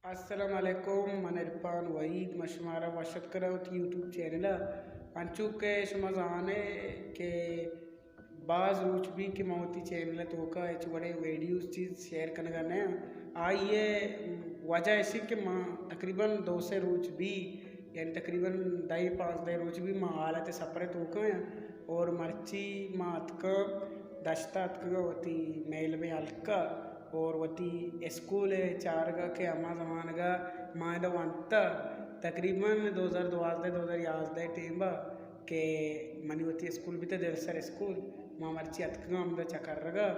السلام علیکم، من عرفان وحید، من شمارا وش اتک کناں وتی یوٹیوب چینل ءَ۔ انچو کہ شما زان ئے کہ باز روچ بی کہ من وتی چینل ءِ توکا ہچ وڑیں ویڈیوز چیز شیئر کنگا نہ آں۔ آئی ءِ وجہ اش کہ من تقریباً دو سے روچ بی، یعنی تقریباً دہ پانزدہ روچ بی من حالت سفر ءِ توکا آں۔ اور مرچی ما اتکاں، دشت ءَ اتکگاں وتی مہلبیں ہلک ءَ، اور وتی اسکول ءِ چارگ ءَ کہ ہما زمانگ ءَ ما ادا ونتہ، تقریباً دو ہزار دوازدہ، دو ہزار یازدہ ءِ ٹیم ءَ کہ منی وتی اسکول بیتہ دلسر اسکول، ما مرچی اتکگاں ہمدا چکرگ ءَ،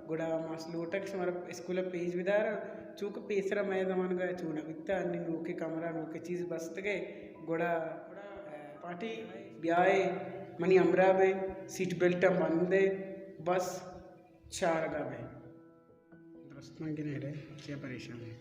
گڑا ما لوٹاں کہ شمارا اسکول ءَ پیش بداراں، چونکہ پیسرا مئے زمانگ ءَ چو نہ بیتہ، انی نوکیں کمرہ، نوکیں چیز بستگ ئے، گڑا پارٹی بیائے، منی ہمراہ بئے، سیٹ بیلٹ ءَ بند ئے، بس چارگ ءَ بئے۔ درستاں گنے اڑے، چیا پریشان ئے؟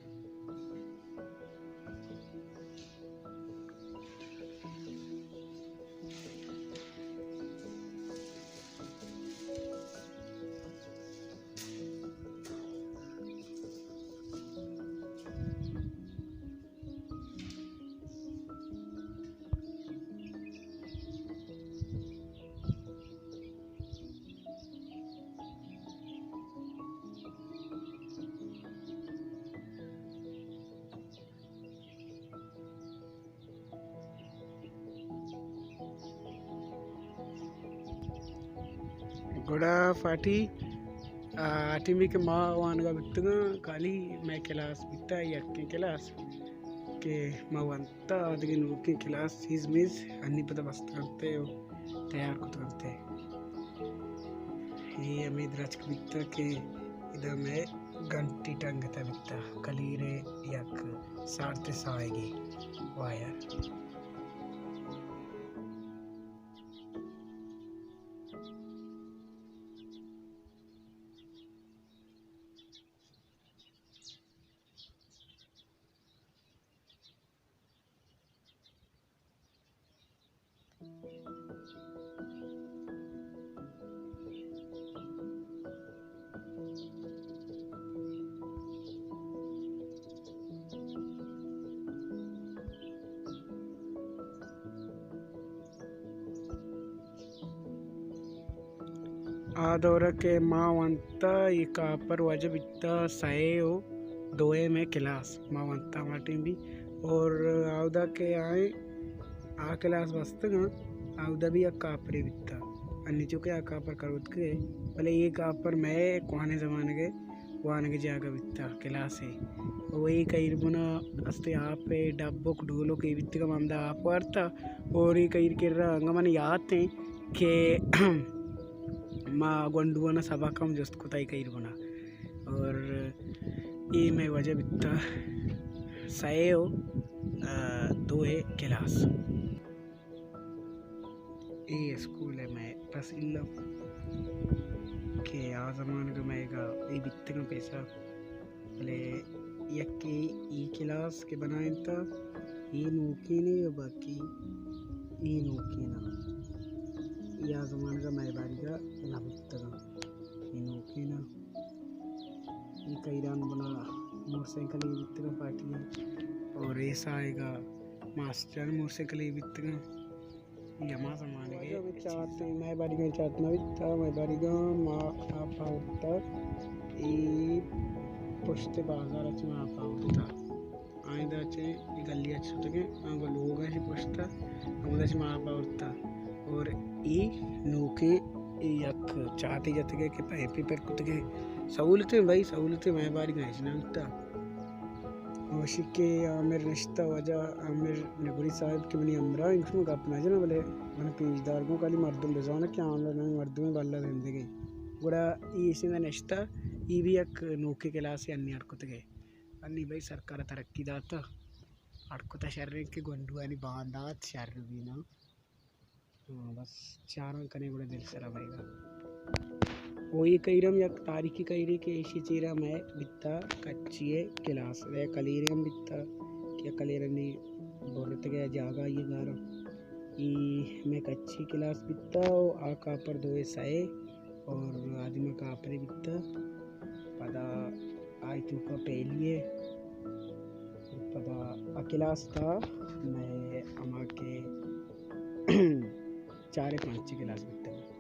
گڑا پارٹی، آ، ٹیمی کہ ما وانگا بیتگاں، خالی مئے کلاس بیتا، یکیں کلاس کہ ما وانتا، آدگہ نوکیں کلاس چیز میز انی پدا بستگنتے و تیار کتگنتے۔ اے ہمے درچک بیتا کہ ادا مئے گھنٹی ٹنگتہ بیتا، کلیرے یک سارتے ساہگے وایار۔ آ دور ءَ کہ ما ونتا، اے کاپر واجہ بیتا سئے و دوئے مئے کلاس، ما ونتا ہما ٹیم بی۔ اور آودا کہ آئیں آ کلاس بستگاں، آودا بی یک کاپرے بیتا۔ انی چوکہ آ کاپر کروتکے، بلے اے کاپر مئے کوہنیں زمانگے وانگ جاگہ بیتا کلاسے۔ و اے کہیر بنا استے آپ ءِ ڈبک ڈولک اے بیتگا، ما ہمدا آپ وارتا۔ اور اے کہیر کرا انگا من یات ایں کہ ما گونڈوانا سبق ہم جست کتا اے کہیر بنا۔ اور اے مئے واجہ بیتا سئے و، آ، دوئے کلاس۔ اے اسکول ءِ مئے تحصیل کہ آ زمانگ ءَ مئیگا اے بیتگاں پیسہ، بلے یکے اے کلاس کہ بنائینتا، اے نوکینے و باقی اے نوکینا۔ اے آ زمانگ ءَ مئے باریگا نہ بوتگاں۔ اے نوکینا۔ اے کہیران بنا موٹر سائیکل اے بیتگاں پارٹی ءِ۔ اور اے ساہگا ماسٹر موٹر سائیکل اے بیتگاں۔ اے ہما زمانگ ءِ واجہ ہمے چات، مئے باریگاں چات نہ بیتا، مئے باریگاں ما آپ آورتا، اے پشت بازار ءَ چہ ما آپ آورتا۔ آئیں دا چہ اے گلی ءَ چہ شتگیں، آ گوں لوگ ءَ چہ پشت ءَ، ہمودا چہ ما آپ آورتا۔ اور اے نوکیں اے یک چاتے جتگے کہ پائپے پر کتگے۔ سہولتیں بھائی، سہولتیں مئے باریگاں ہچ نہ بیتا۔ گوشی کہ عامر نشتہ، واجہ عامر نگوری صاحب کہ منی ہمراہ انت، شما گپ نہ جناں، بلے من پیشدار گوں کالی مردم بزانہ کہ عامر نامی مردمے بھلا زندگے۔ گڑا ای ایشی نشتہ، ای بھی یک نوکے کلاسے انی اڑ کتگے۔ انی بھئی سرکار ترقی داتہ، اڑ کتہ شریں کہ گونڈوانی باندات شر بی نا۔ ہاں، بس چاراں کنے گڑا دل سرا بئیگا۔ او اے کہیر ہم یک تاریخی کہیرے کہ ایشی چیرا مئے بیتا کچی ءِ کلاس، اے کلیرے ہم بیتا کہ کلیرانی برتگ ءِ جاگہ ای گارا۔ ای مئے کچی کلاس بیتا و آ کاپر دوئے سئے اور آدم ءَ کاپرے بیتا۔ پدا آئی توکا پہلی ءِ، پدا آ کلاس تھا مئے ہما کہ چار ءُ پنچ کلاس بیتگ۔